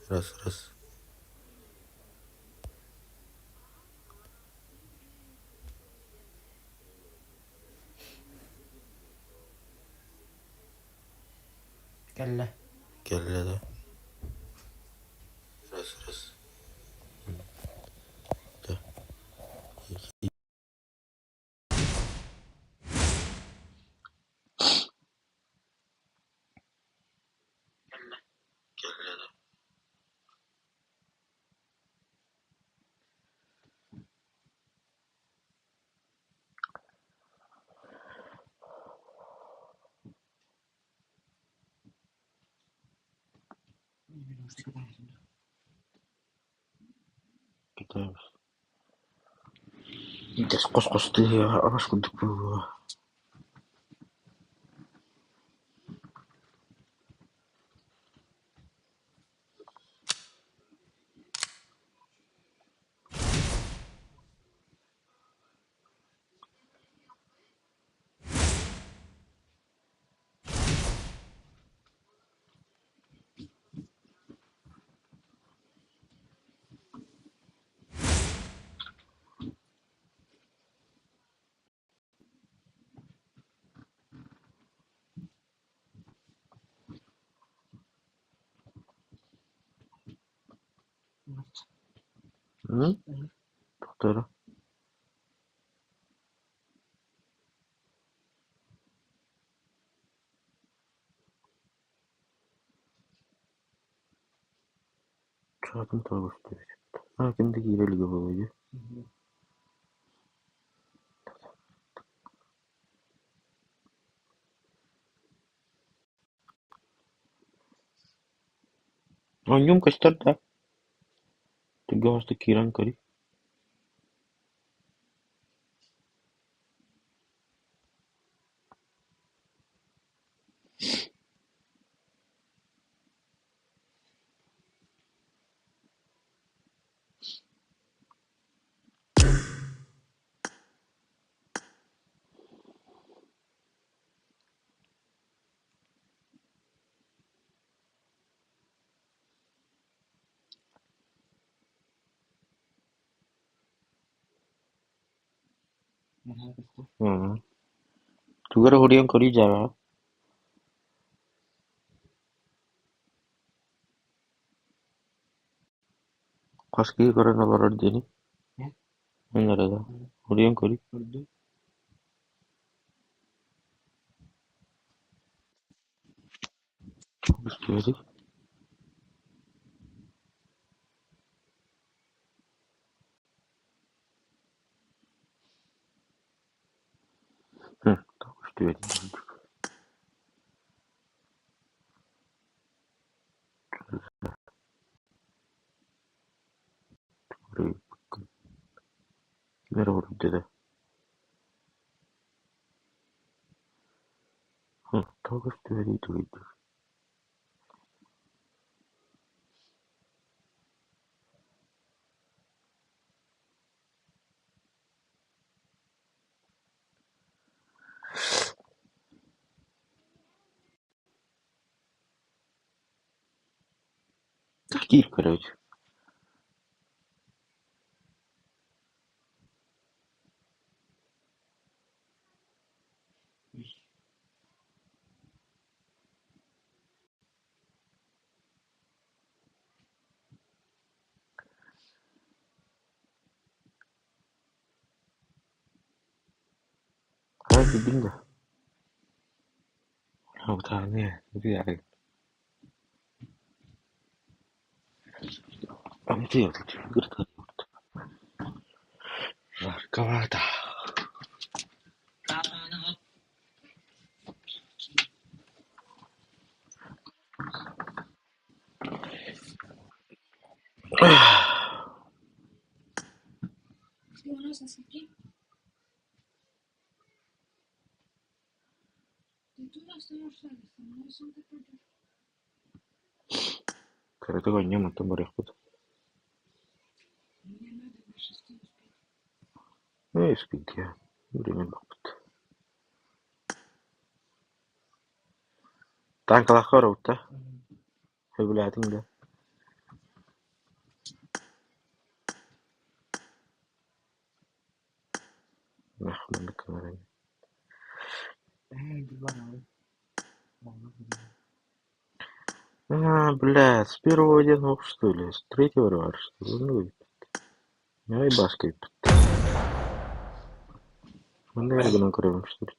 Раз, раз. Кэллэ. Кэллэ да. Раз, раз. Да. Кэллэ да. Хос-хос тыаһа аҕас курдук буолуо. Тоқтора. Чаатын тоҕо көстүбэт. Аа, ким да киирэ илигэ буолуо дии. Оонньуум көстөр да, түргэн соҕустук киирэн көрүй Тугу эрэ уһуруйан көрүй дьээбэҕэ Хас киһи көрөн олорор диэни Эн эрэ да, уһуруйан көрүй Көстүбэтий Көстүбэтий курдук Ким эрэ уһуруйда да Тоҕо көстүбэтий тугуй Киир көрөбүт Арай киирдиҥ дуо? Жарковато. Кыратык оонньуом, онтон барыахпыт. Ээ, успейдиэ, билигин элбэхпит. Таанкалаахха барабыт да? Сөбүлээтиҥ да? Нахуй гынарын. А, бля, с первого один что ли, с третьего раз, что ли? Ну, ай баска Манна гынан көрөбүн что ли?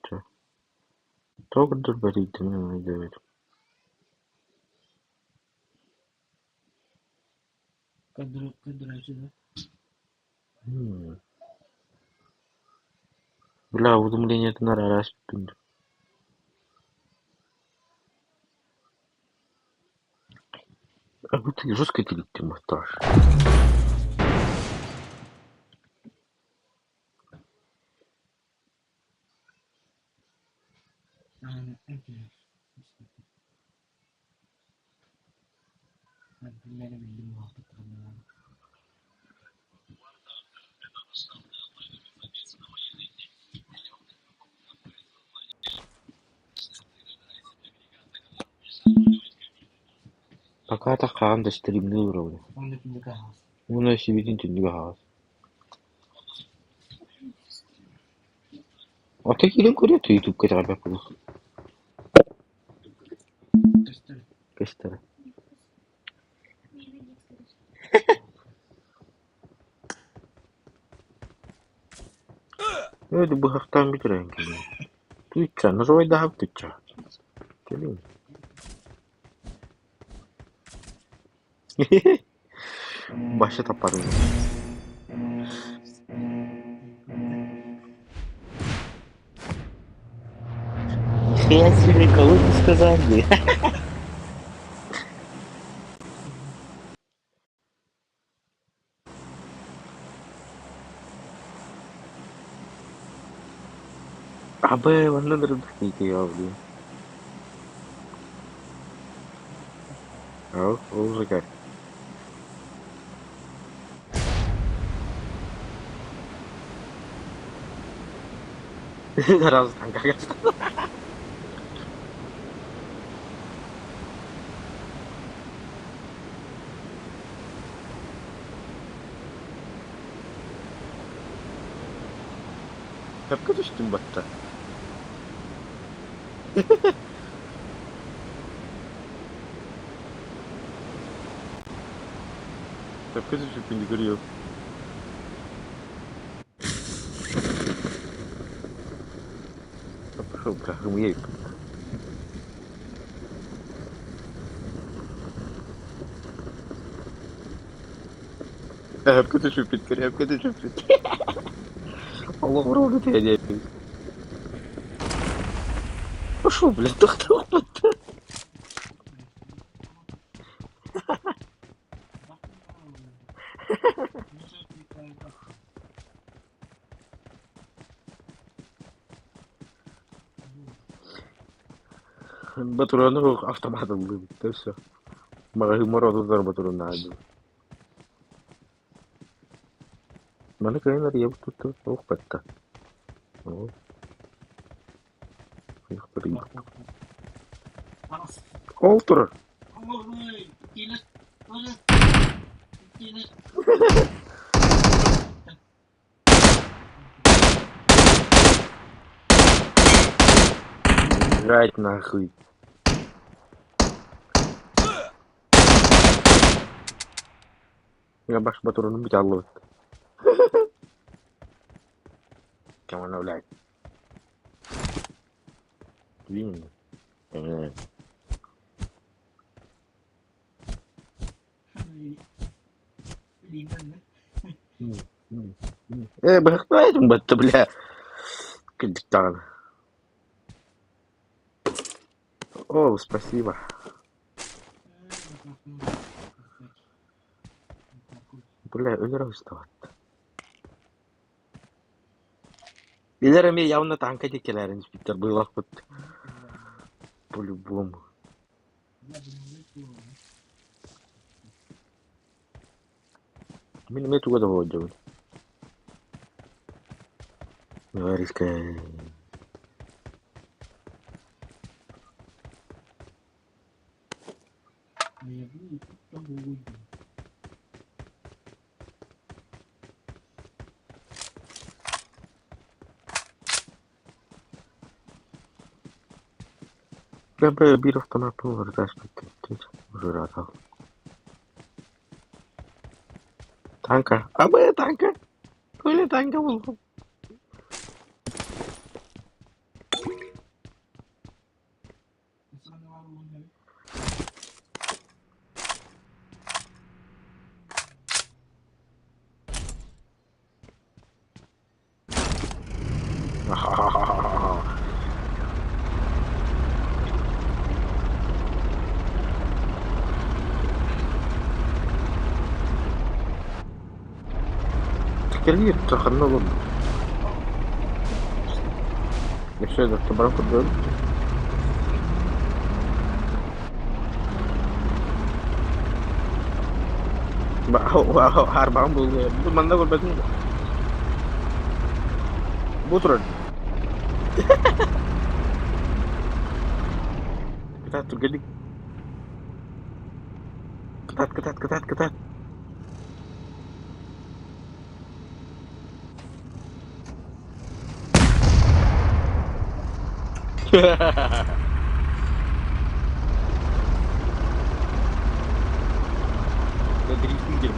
Тоҕо көрдөрбөт ыйдым өйдөөбөтүм. Көрдөрөөчү Бля, уведомлениетын араас бүттүн. А вот ты жестко делить монтаж. Пока хаан да стримныы олоробун. Уонна сибитин түннүгэ аһаҕас. Ата киирэн көрүө ютубка итэҕэйбэт буолуох. Көстөр. Ээ быһахтаан бүтэрэн кэлин. Тыычча, ножевойдаһап тыычча. Кэлин. Баша таппадым. Нихуя себе, кого не сказали. Абы, манна нырдых блин. Ал, ол уже Раз там как. Сөпкө түстүм батта. Сөпкө түспүппүн көрүөм. Пошел, бля, Сөпкө түспүппүт көрүөм, сөпкө түспүппүт. Allah vurur diye. Пошел, блядь, тохтоо. Батураны автомат ыллым, да все. Мороз батурун надо. Маны кайнар я тут ох батта. Ол турар. Блять нахуй. Я баш батурунум бит аллыбыт. Кем блядь. Блин. Э, быһахтаайтым батта, бля. Кырдьыктаҕын. О, спасибо. Бля, өлөр устават. Билер эми явно танка текелерин спиттер быйлакпыт. По-любому. Мин эме туга да болдьобун. Говоришка. Биир автомаппын уларытаспыт Ужуратал. Танка. Абы, танка! Коля танка булгум. Кэлиир ханна олордуҥ? Өссө да баран көрдөрөбүт дуу? Хаарбаҕын булуо бу манна көрбөтүҥ дуо? Бу турар дии. Кытаат түргэнник. Кытаат, кытаат, кытаат, кытаат. Дрифтинг диэн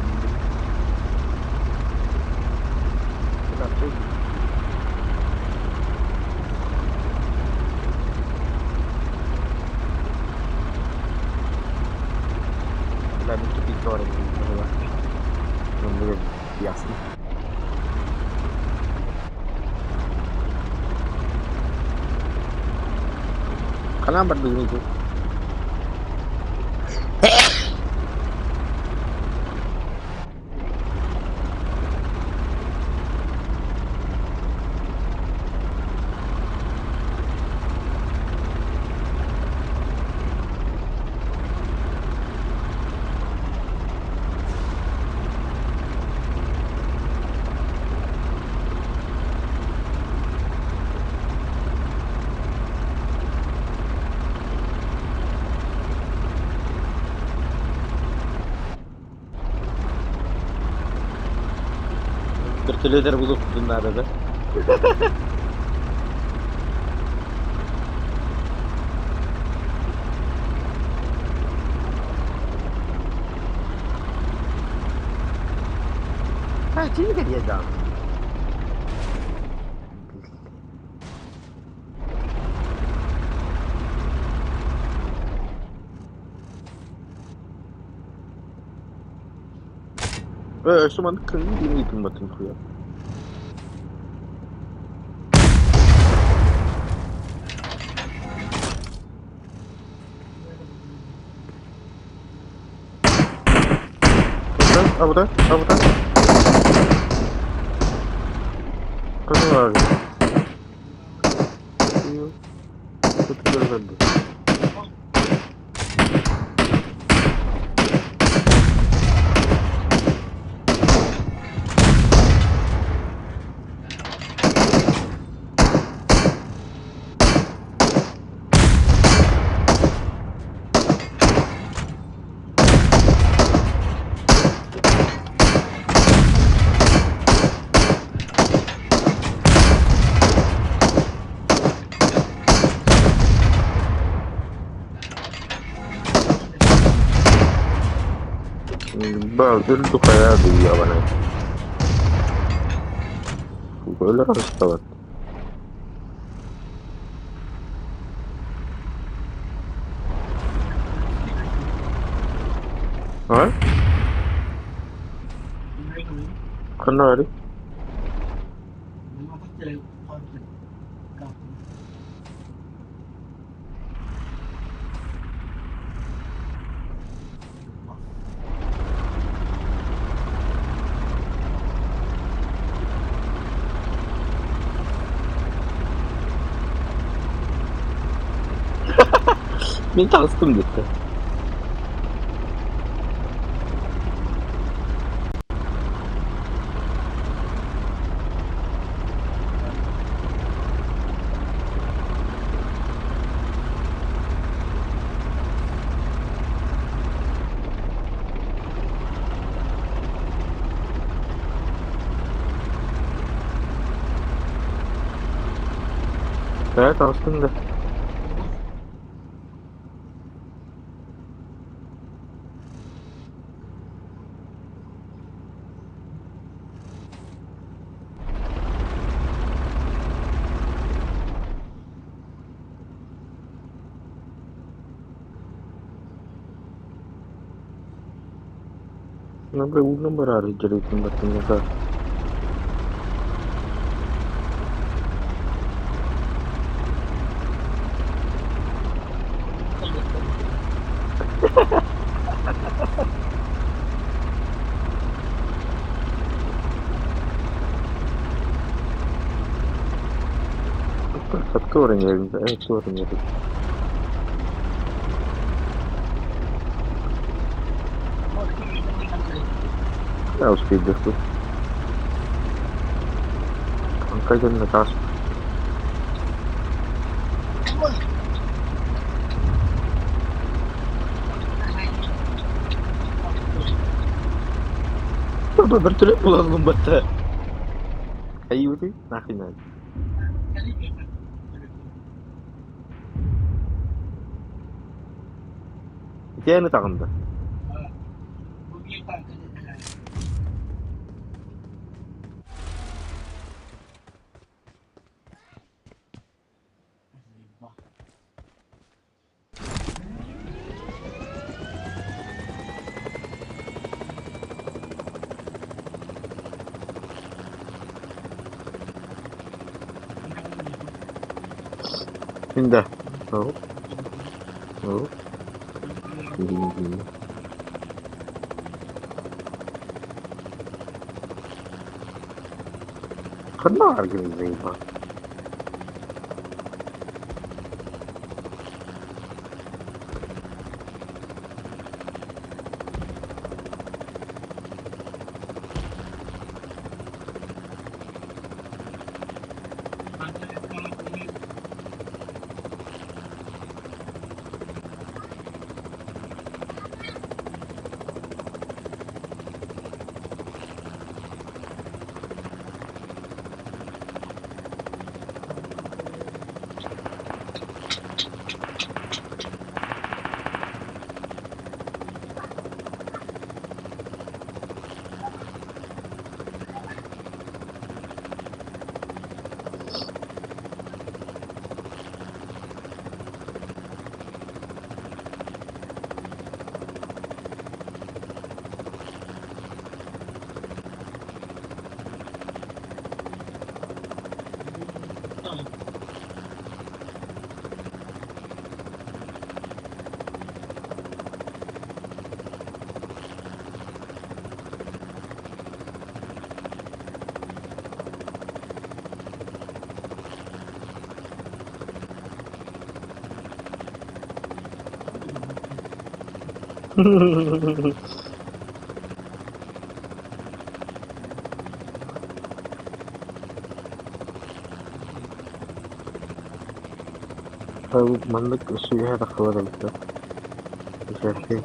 Ясно. Ханан бардыгын ити? Вертолеттер булуохпутун наада да. А, чини кэлиэ даҕаны. Ээ, өссө маннык кыҥыы диэн ыытымматын хуйа. Абыта, абыта. Кызыл Бал, духая Расставать. А? Ханна Мин таҕыстым диэтэ. Ээ, таҕыстым да. Number ਆ ਰਹੀ ਜਿਹੜੀ ਨੰਬਰ ਤਿੰਨ ਦਾ। Tuoren. Täyspidetty. On kaiken taas. Вертолет була. Каюты нахрен. Итиэни таҕында. Инда. Oh. Oh. Ханна аргын. Маннык сүөһэ тахсыбат эбит дуу, Үчүгэй.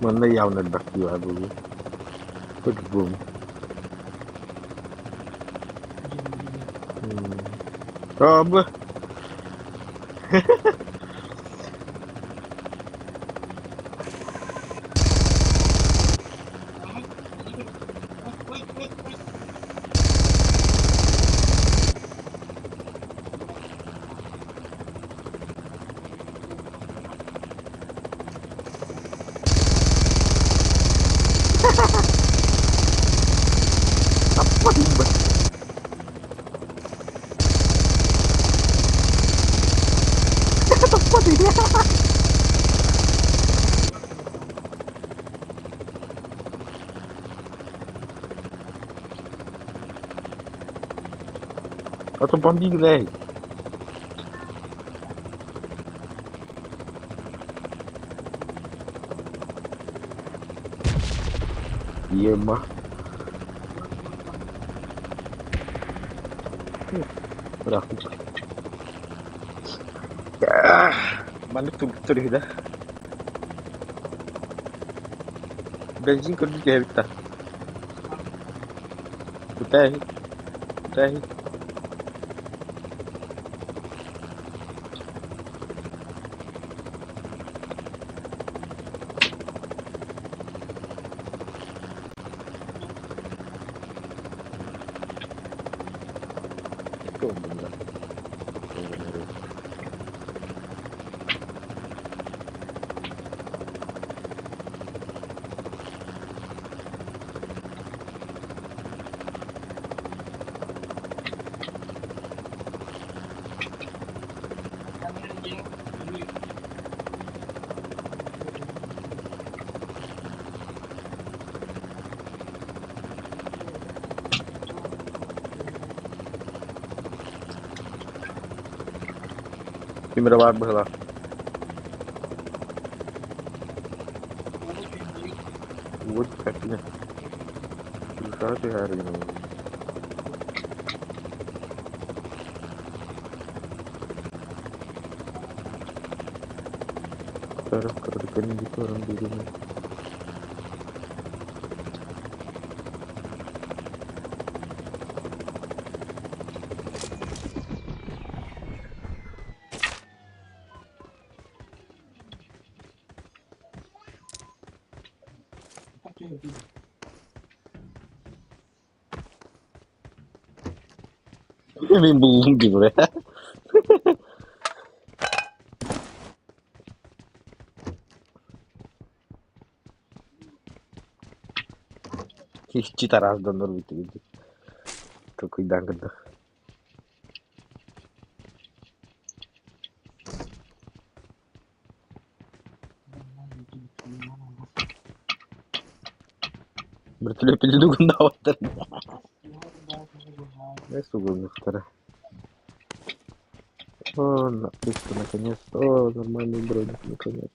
Манна явно элбэх буолуо. По-любому. Аба. Аппа. А то бомбили. Ема. Бырахтым. Маннык тургуттар да. Бензин көрдүк эбит. Кутай. Кутай. Буолла. Ким эрэ баар быһыылаах. Уот түспэппинэ. Крышаҕа түһээри гынабын. Кыратык кэлин диэки баран биэриэм Мин буллум кимрэ. Иччи тараас донор бүтүгүн Толкуйдаан көрдөх. Бөртөлүөппүтүн угуннаабаттар. Сугуннахтара. О, наконец-то, о, нормальный броник, наконец.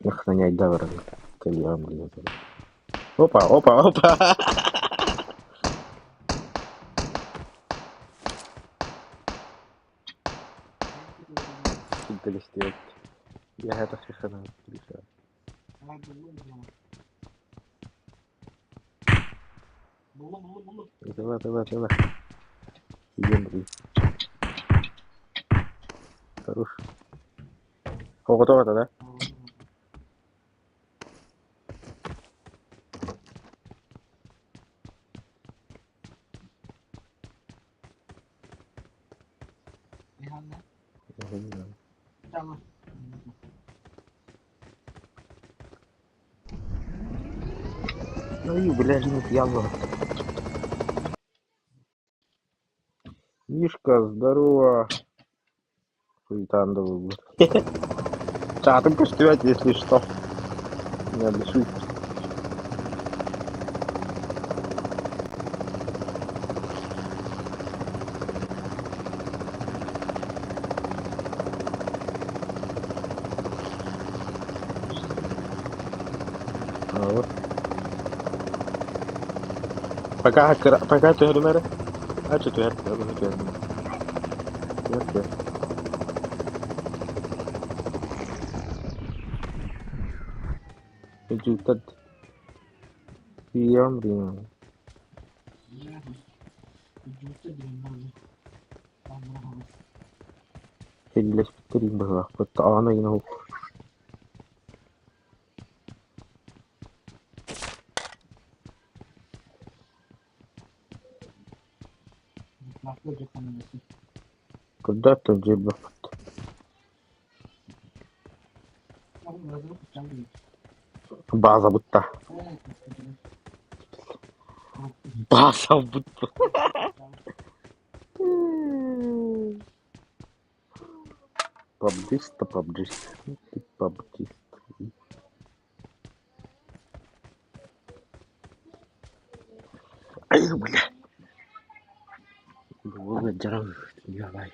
Охраняй да баран кэлиэҕим. Опа, опа, опа! Интеллектует. Я это хрена. Давай, давай, давай. Идем, блин. Хорош. О, готово это, да? Ой, бля, яблоко. Мишка, здорово. Хуйтандовый будет. Чатом пустить, если что. Не обессудь. Вот. Пока, пока түһэрим эрэ. Ачы түһэр, түһэр. Түһэр, түһэр. Жуутат. Прием, Сэриилэспиттэрин быһыылаахпыт, аҕан ыйын Кырдааттан дьиэлбэппит. База бутта. База бутта. Пабджист, пабджист. Ты пабджист. Ай, бля. Дьарам, лайк.